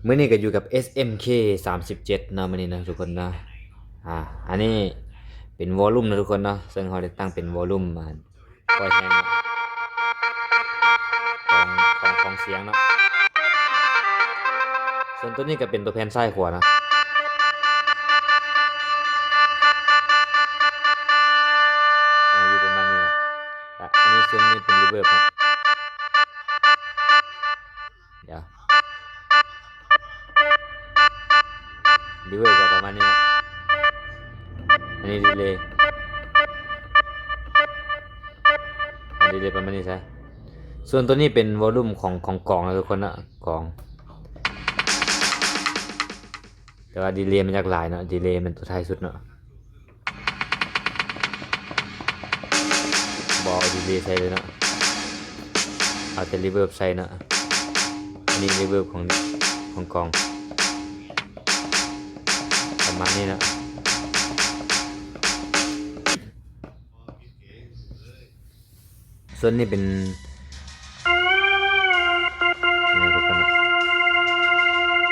ມື້ນີ້ກໍຢູ່ກັບ ເອສເອັມເຄ ສາມສິບເຈັດເນາະ ມື້ນີ້ເນາະທຸກຄົນເນາະ. ອາ ອັນນີ້ເປັນວໍລຸ່ມເນາະທຸກຄົນເນາະ, ເຊິ່ງເຮົາໄດ້ຕັ້ງເປັນວໍລຸ່ມ ອາ ປ່ອຍແຮງເນາະ ຂອງ ຂອງ ຂອງສຽງເນາະ. ສ່ວນຕົວນີ້ກໍເປັນຕົວແຜ່ນຊ້າຍຂວາເນາະ ອາ ຢູ່ປະມານນີ້ເນາະ. ອາ ອັນນີ້ສ່ວນນີ້ເປັນຣີເວີບເນາະ. ດຽວ ຣີເວີບກໍປະມານນີ້ເນາະ. ອັນນີ້ດີເລ ອັນດີເລປະມານນີ້ຊະ. ສ່ວນຕົວນີ້ເປັນວໍລຸ່ມຂອງ ຂອງກອງເນາະທຸກຄົນເນາະ ກອງ. ແຕ່ວ່າດີເລມັນຢາກຫຼາຍເນາະ, ດີເລມັນຕົວທ້າຍສຸດເນາະ. ບໍ່ເອົາດີເລໃສ່ເລີຍເນາະ, ເອົາແຕ່ຣີເວີບໃສ່ເນາະ. ອັນນີ້ຣີເວີບຂອງ ຂອງກອງ ປະມານນີ້ເນາະ. ສ່ວນນີ້ເປັນ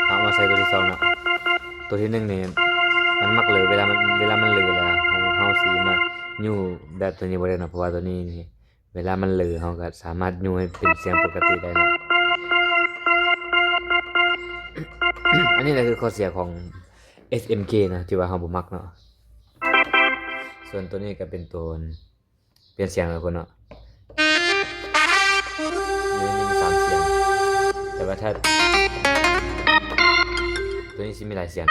ເອົາມາໃສ່ຕົວທີສອງເນາະ. ຕົວທີໜຶ່ງນີ້ມັນມັກເຫຼີ ເວລາມັນ ເວລາມັນເຫຼີແລ້ວ ເຮົາ ເຮົາຊິມາຍູ້ແບບຕົວນີ້ບໍ່ໄດ້ເນາະ, ເພາະວ່າຕົວນີ້ນີ້ ເວລາມັນເຫຼີ ເຮົາກໍສາມາດຍູ້ໃຫ້ເປັນສຽງປົກກະຕິໄດ້ເນາະ. ອັນນີ້ແຫຼະຄືຂໍ້ເສຍຂອງ ເອສເອັມເຄ ເນາະ ທີ່ວ່າເຮົາບໍ່ມັກເນາະ. ສ່ວນຕົວນີ້ກໍເປັນຕົວ ປ່ຽນສຽງເນາະທຸກຄົນເນາະ. ຢູ່ໃນນີ້ມີສາມສຽງ ແຕ່ວ່າຖ້າ ຕົວນີ້ຊິມີຫຼາຍສຽງ.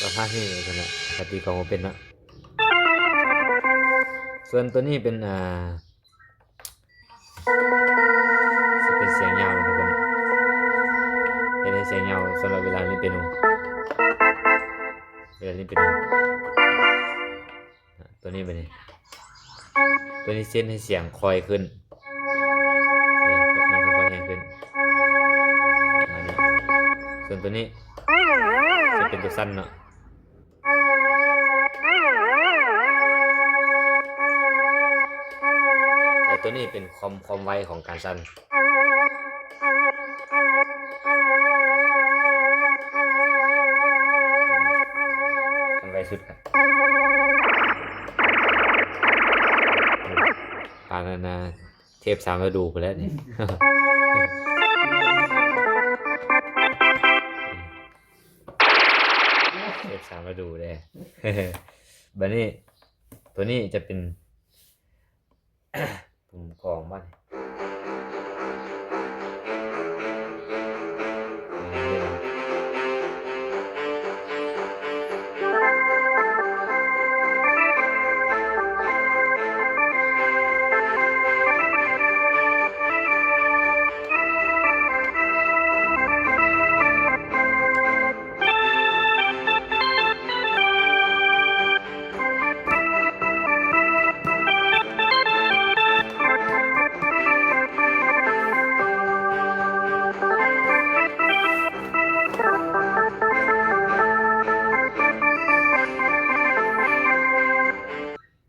ປະມານນີ້ເນາະ, ກະຕີກອງບໍ່ເປັນເນາະ. ສ່ວນຕົວນີ້ເປັນ ອ່າ ຊິເປັນສຽງຍາວເນາະທຸກຄົນ, ເຮັດໃຫ້ສຽງຍາວສຳລັບເວລາຫຼິ້ນເປຍໂນ, ເວລາຫຼິ້ນເປຍໂນ. ຕົວນີ້ບັດນີ້ ຕົວນີ້ເຊັດໃຫ້ສຽງຄ່ອຍຂຶ້ນ, ມັນຄ່ອຍແຮງຂຶ້ນ ປະມານນີ້. ສ່ວນຕົວນີ້ຊິເປັນຕົວສັ້ນເນາະ. ແລະ ຕົວນີ້ເປັນຄວາມ ຄວາມໄວຂອງການສັ່ນ, ມັນໄວສຸດ. ປານນັ້ນນະ ເທບສາມລະດູພຸ້ນແຫຼະນີ້. ເທບສາມລະດູເດ້. ບັດນີ້ ຕົວນີ້ຈະເປັນປຸ່ມກອງບັດນີ້.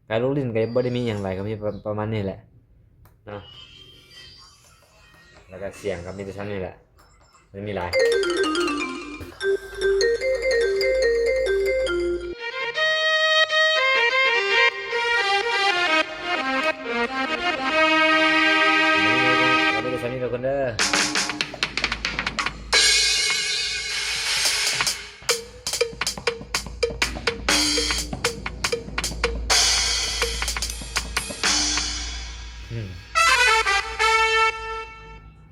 ການລູກຫຼິ້ນກໍບໍ່ໄດ້ມີຫຍັງຫຼາຍ, ກໍມີປະ ປະມານນີ້ແຫຼະເນາະ. ແລ້ວກໍສຽງກໍມີແຕ່ສ່ຳນີ້ແຫຼະ, ບໍ່ມີຫຼາຍ. ກໍມີແຕ່ສ່ຳນີ້ທຸກຄົນເດີ.